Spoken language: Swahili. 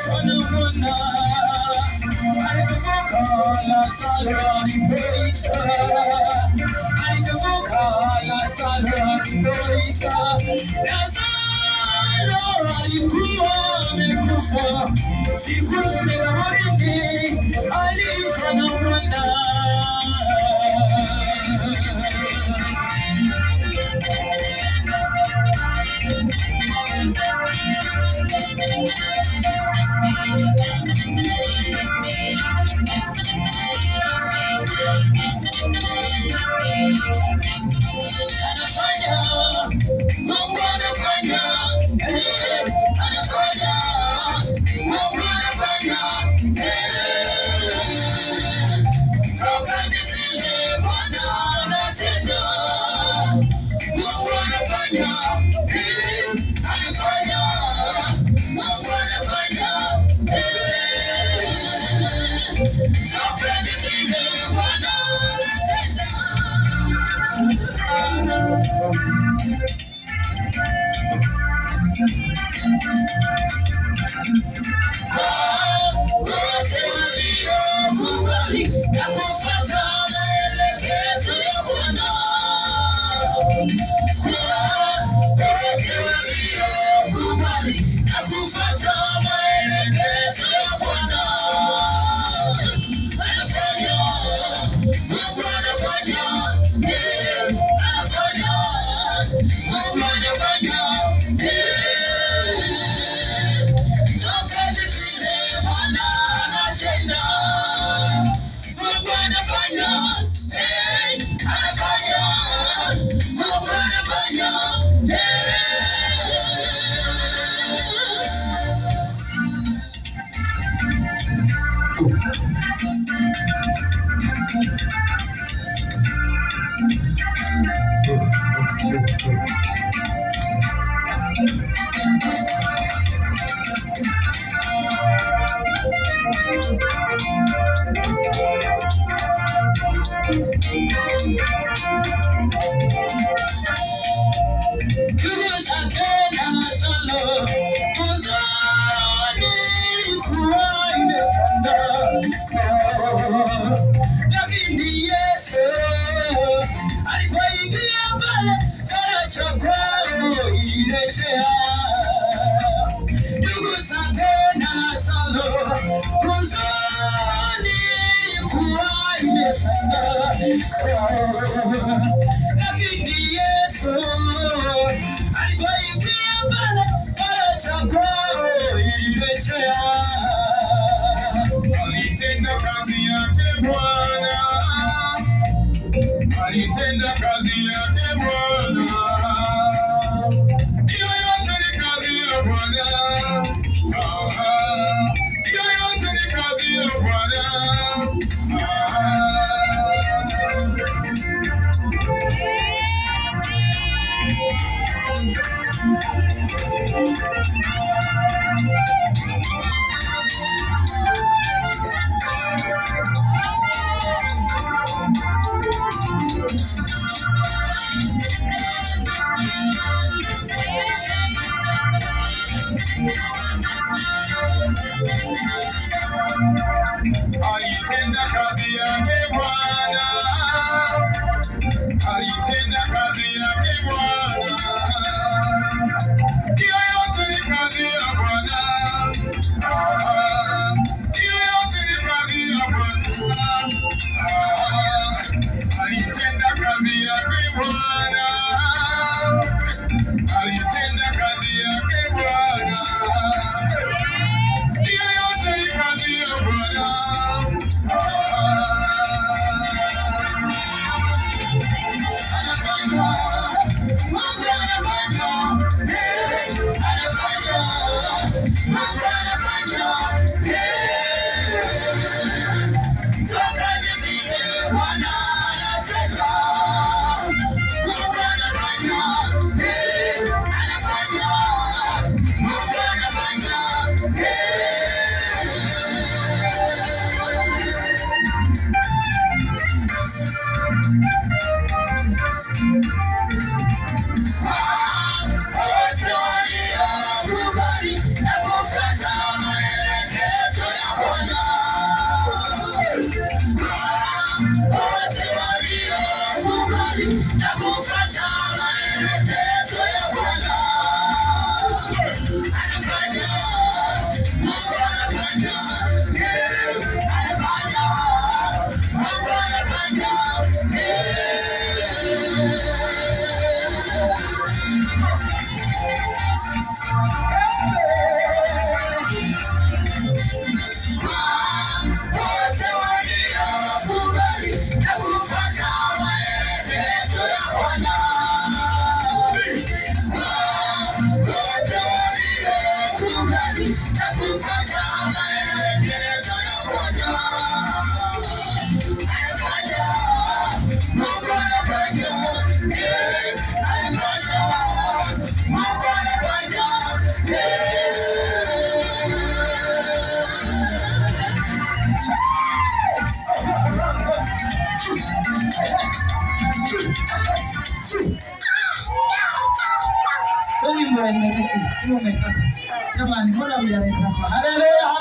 Alifa na mwana, alifufuka Lazaro alipoita, alifufuka Lazaro alipoita. Lazaro alikuwa amekufa siku 4 kaburini, alifa na mwana. Anafanya, Mungu anafanya, anafanya, Mungu anafanya, Toka zile Bwana anatenda, Mungu anafanya, anafanya, Mungu anafanya, Toka zile Bwana anatenda. Wote waliokubali na kufuata maelekezo ya Bwana. Wote waliokubali na kufuata maelekezo ya Bwana. Anafanya, Mungu anafanya, anafanya, Mungu anafanya, Toka zile Bwana anatenda, Mungu anafanya, anafanya, Mungu anafanya, Ndugu zake na Lazaro, huzuni ilikuwa imetanda, lakini Yesu alipoingia pale, faraja kwao ilirejea. Ndugu zake na Lazaro, huzuni ilikuwa imetanda, lakini Yesu alipoingia pale, faraja kwao ilirejea. Alitenda kazi yake Bwana, alitenda kazi yake Bwana. Hiyo yote ni kazi ya Bwana. Ah, hiyo yote ni kazi ya Bwana. Ah. Alitenda kazi yake Bwana, alitenda kazi yake Bwana. Hiyo yote ni kazi ya Bwana. Ah, hiyo yote ni kazi ya Bwana. Ah, alitenda kazi yake Bwana, alitenda kazi yake Bwana. Hiyo yote ni kazi ya Bwana. Ah, waliokubali na kufuata maelekezo ya Bwana. Anafanya, Mungu anafanya, anafanya, Mungu anafanya. Wote waliokubali na kufuata maelekezo ya Bwana. Wote waliokubali na kufuata maelekezo ya Bwana. Anafanya, Mungu anafanya, anafanya, Mungu anafanya. Jamani, mbona mjaleta hapa? Haleluya, haleluya.